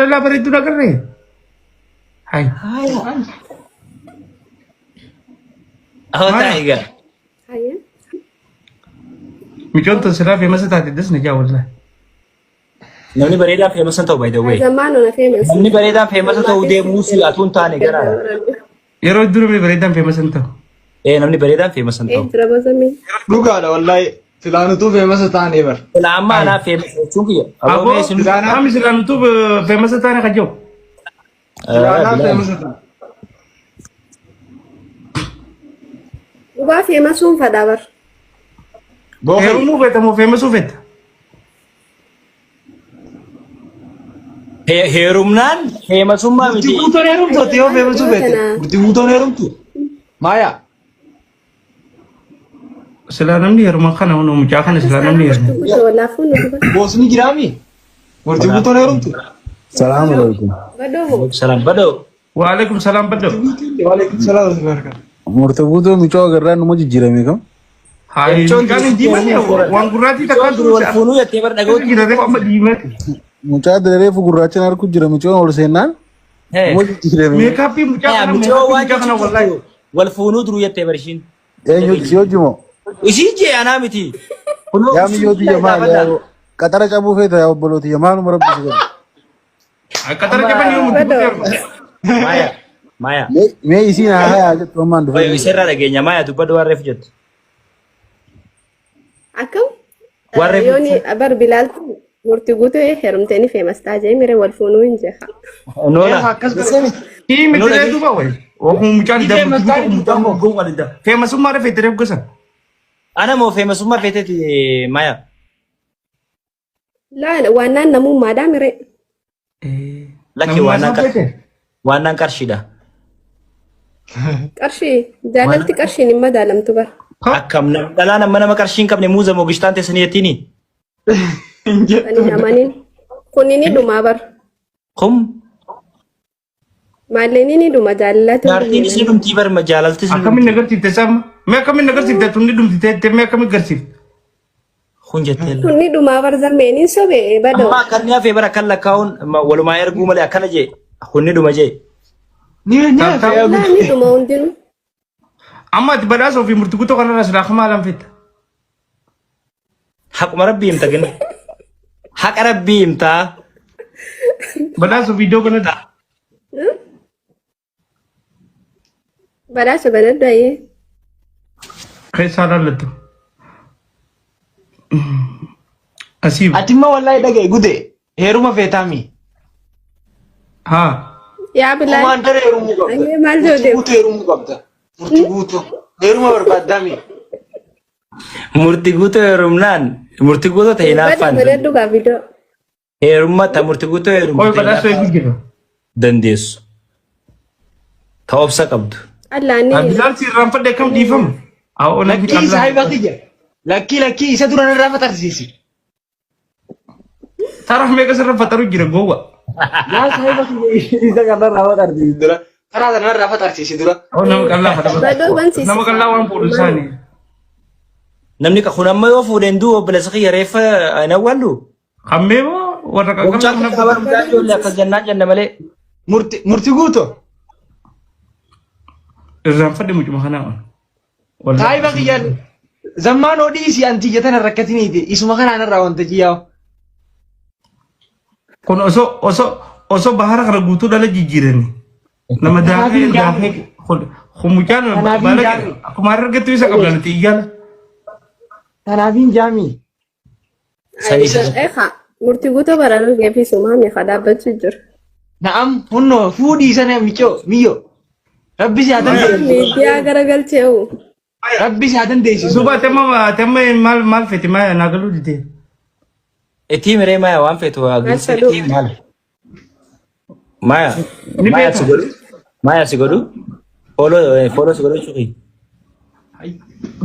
dhalaa bareedduu agarree? Hai. Ahoo Maaya. taa'e egaa. Hayyee. Micoon tun silaa feemasa taate das na jaa wallahi. Namni bareedaan feemasa ta'u by the way. Zammaan ona famous. Namni bareedaan feemasa ta'uu deemuu si atuu hin taane garaadha. Yeroo hedduu namni bareedaan feemasa hin ta'u. Ee namni bareedaan feemasa hin Ee ta'u. jira bozamii. Dhugaadha wallahi. Silaanutuu feemasa taanee bar. Silaa amma anaa feemasa jechuun kiyya. Aboo Aboo mee isin qaamni silaa nutuu feemasa taane kan jiru. Silaanaa feemasa taane. Dhugaa feemasuun fadhaa bar. Boofi. Heerumuu feeta moo feemasuu feeta? Heerumnaan feemasummaa Murtii miti. guutuun heerumtu ati yoo feemasuu feete. Murtii guutuun heerumtu. Maaya. Silaa namni heeruma kana hunoo mucaa kana silaa namni heeruma. Walaafuu nu duba. Boosni jiraami. Murtii guutuun heerumtu. Salaam alaikum. Badoo moo? Salaam badoo. Waalaikum salaam baddo. Waalaikum salaam wa rahmatullahi. Murtee guutuu mucaa agarraa numa jijjiirame kam? Hayi Jechuun mucaan hin diimanne waan gurraattii Jechuun takkaatu dur wal fuunuu jettee bara dhaga'utti. jira reefu amma diimate. Mucaa reefu gurraachan harku jira mucaan ol seennaan numa jijjiirame. Meekaappii mucaa kana Mucoo meekaappii waan mucaa kana wallahi. jechuun wal fuunuu duruu jettee bara ishiin. Eenyu si hojii moo? Ishii jee anaa miti. Kunoo Yaa miyyoo tiyya maal gaafadha. yaa qaxara cabuu feeta yaa obboloo tiyya maaluma rabbi si godhe. Akka tara jaban yoo murtii Badoo. guutuu Maaya. Maaya. Mee isiin haa hayaa jettu ammaan Wayo dhufee. isirraa dhageenya Maaya dubbadhu waan reefu jettu. Akkam? Waan reefu Yooni bar bilaaltu murtii guutuu heerumtee ni feemas ta'a jee mire wal fuunuu hin jeha. Noona. Akkas godhe. Kii miti ree duuba wayi. Okuu mucaan Ni feemas taa'e mucaan duuba. gowwaan idda. Feemasummaa rafee tiree gosa. Ana moo feemasummaa feeteeti Maaya. Laala waannaan namummaadhaa mire. Lakki waannaan qarshiidha. Qarshii jaalalti qarshiin hin madaalamtu bara. Akkam dhalaan amma nama qarshii hin qabne muuza moo gishtaan teessanii jettiini? Hin jettu. Ani hin amanin. Kunni ni dhumaa bara. Kum Maalleen ni dhuma jaalalatu. jaartiin isin dhumtii bar jaalalti isin Akkamiin agarsiifte sama? Mee akkamiin agarsiifte tun ni dhumti teettee mee akkamiin agarsiifte? Kun jettee. Kun ni dhumaa bar zammeeniin sobee badoo. Amma akkan ni hafee bara kan lakkaa'uun walumaa erguu malee akkana jee kun ni dhuma jee. Ni ni hafee Laa ni dhuma hundinuu. Amma ati badhaasa ofii murtii guutuu kanarraa silaa akka maalaan fetta? Haquma rabbii himta gina. Haqa rabbii himtaa. Badhaasa ofii iddoo kanatti. Badhaasa banadhu ayyee. Keessaa laallattu. Asii. Ati immoo wallahi dhaga'i gude heeruma feetaami. Haa. Yaa Bilaal. Komaandara heerumuu qabda. Ayyee maal Murtii jedhu? guutuu heerumuu qabda. Murtii guutuu. Heeruma barbaaddaami. Murtii guutuu heerumnaan murtii guutuu ta'e Badha hinaaffaan banadhu gaa viidiyoo. heerumma ta murtii guutuu Qoy heerumte badhaasa eegu jira. dandeessu. Ta obsa qabdu. Allaanni. Bilaal si irraanfadhe akkam dhiifama? Haa Lakkii saahiba kiyya. Lakkii lakkii isa dura narraa faxarsiisi. Tara meeqa sirra faxaru jira gowwa. Yaa saahiba kiyya isa kanarraa faxarsiisi dura. Karaa kanarraa faxarsiisi dura. Oh nama qallaa fadha. Badoo bansiisi. Nama qallaa waan fuudhu isaanii. Namni kun amma yoo fuudheen du'u obboleessa kiyya reeffa hin awwaallu. Hammee moo warra Mucaa qaqallaa kun qaban mucaa ijoollee akkas jennaan jenna malee. Murti murti guuto. Irraanfadhe mucuma kanaa. Saahiba kiyya zammaan odhiisi anti ija tana rakkatiniiti isuma kanaan irraa wanta jiyyaa. Kun osoo osoo osoo bahara kana guutuu dhala jijjiirani. Nama daakee daakee kun kun mucaan Kanaaf hin baala jaami. akkuma argattu isa qabna nuti iyyaala. Kanaaf hin jaami. Sanii Eegaa murtii guutuu bararuu geeffisu maami ka dhaabbachuu jiru. Na'am hunnoo fuudhii sana micoo miyyoo. Rabbi si haa dandeessisu. Miidiyaa garagalchee uu. Rabbi si haa dandeessisu. Duuba ati amma ati amma maal maal fete maal naa galuu didee. Itti miree maya waan feetu haa Maal gilsi fedhu? maal? Maya Ni maya feeta. si godhu maya si godhu follow follow si godhu jechuudha.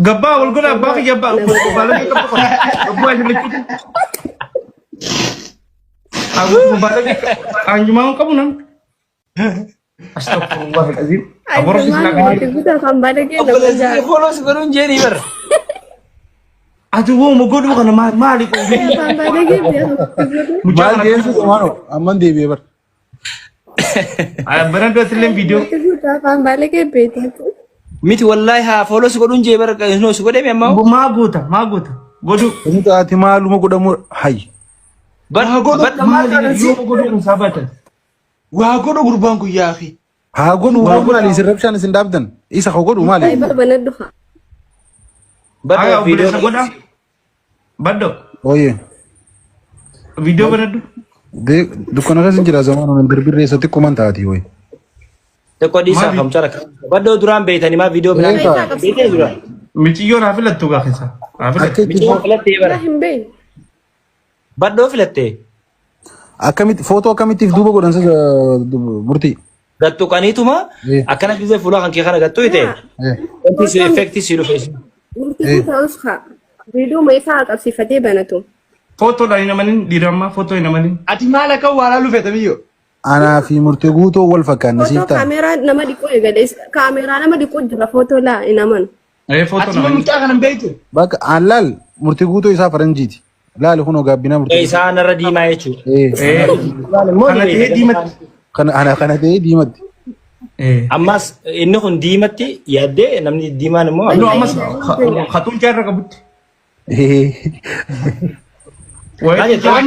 Gabbaa wal godha abbaa kiyya abbaa baala qaba qaba. Gabbaa isin lachuutu. Baala anjumaa hin qabu nam. Astagfirullah alazim. Aborsi Ajumaan silaa murtii guutuu afaan balagee nama Obboleessi jaala. follow si godhu hin jedhii bara. Ati wooma godhuu kana maal maali Afaan balagee beeku murtii guutuu. Mucaa Maal kana geessu maano amman deebi'ee bara. Banadhu atillee viidiyoo. Murtii guutuu afaan baalagee beektu. Miti wallaahi haa fooloo si godhuun jee bara inoo si godhee ammaa. Maa goota maa goota godhu. Inni taati maaluma godhamu hayyi. Bar Haa godhu. bar maal Maali si yoo godhu kun saabatan. Waa godhu gurbaan kun yaa akhi. Haa godhu Waa godhu. maali isin rabshaan isin dhaabdan isa haa godhu maali. Saayiba banadhu haa. Bar Haa viidiyoo obboleessa godha. Baddo Ooyee. viidiyoo banadhu. Dukkana keessa hin jira zamaan birbirree isa xiqqooman taati ooyee. Xiqqoo dhiisaa Maali? kamchara. Baddoo duraan beeytanii maa viidiyoo biraa Eegaa. beeytee duraan. Miciyyoo naa filattu gaafa isaa. Naa Akka filattu. itti Miccoo filattee bara. Hin beeknu. Baddoo filattee. Akkamitti footoo akkamittiif duuba godhan sasa murtii. Gattuqaniituma Eh. akkana gisee fuula kan kee kana gattu ite. Wanti si effektii si dhufe. Murtii guutuu haa. Viidiyoo isaa qabsiifatee banatu. Footoodhaan hin amanin dhiirammaa footoo hin amanin. Ati maal akka waa laaluu feeta biyyoo? Anaa fi murtii guutuu wal fakkaanna Footoo siif ta'a. kaameeraa nama dhiquu eegale. Kaameeraa nama dhiquu jira footoo laa hin amanu. Ee footoo Ati ma hin amanin. mucaa kana hin beektu? Bakka aan laal murtii guutuu isaa faranjiiti. Laali kunoo gaabbinaa murtii. Isaa narra diimaa jechuudha. Eh, Ee kana ta'ee diimatti. Kana ana kana ta'ee diimatti. Ee. Ammas inni kun diimatti yaaddee namni diimaan immoo No ammas hatuun jaarra qabutti. Waa'ee tuncaa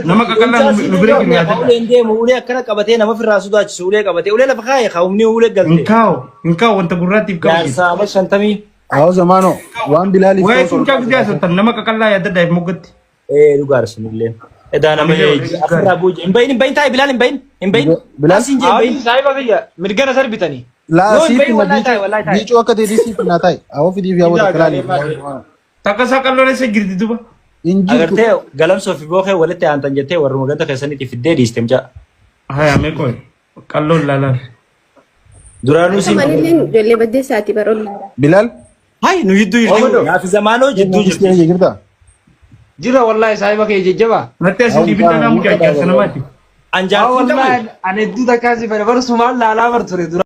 nama qaqallaa nu bira jiru yaadadha. Uleen deemu ulee akkana qabatee nama ofirraa sodaachisu ulee qabatee ulee lafa kaa'e kaa'umni ulee Hin galte. kaa'u hin kaa'u wanta gurraattiif qabu. Jaarsaa amma 50. Haa zamaanoo waan bilaaliif Waa'ee tuncaa guddaa haasoftan nama qaqallaa yaadadha moggatti. Ee dhugaadha sunillee. Edaa nama asirraa buuje. Hin bahin hin bahin taa'i Bilaal hin bahin hin bahin. Bilaal? Asiin jee hin bahin. Saayiba kiyya mirgana sarbitanii. Laa No, hin siif bahin hima wallahi taa'i wallahi taa'i. biicuu akka ta'e siif naa taa'e. Awwa fidiif yaa wata kilaali. Takka isaa qalloon eessa jirti duba. Hin jirtu. Agartee galamsoo fi bookee walitti aantan jettee warruma ganda keessanitti fiddee dhiiste mucaa. Haya mee qoy qalloon laalaan. Duraanuu siin. Manillee ijoollee baddeessaati baroon. Bilaal. Hai nu jidduu jirti. Naafi zamaanoo jidduu jirti. Jirta. Jira wallahi saayiba kiyya jajjabaa. Natti asii dhibinta naa mucaa jaarsa namaati. Anjaartiin Wallahi ani hedduu takkaa si fedha bara sumaan laalaa bar ture dura.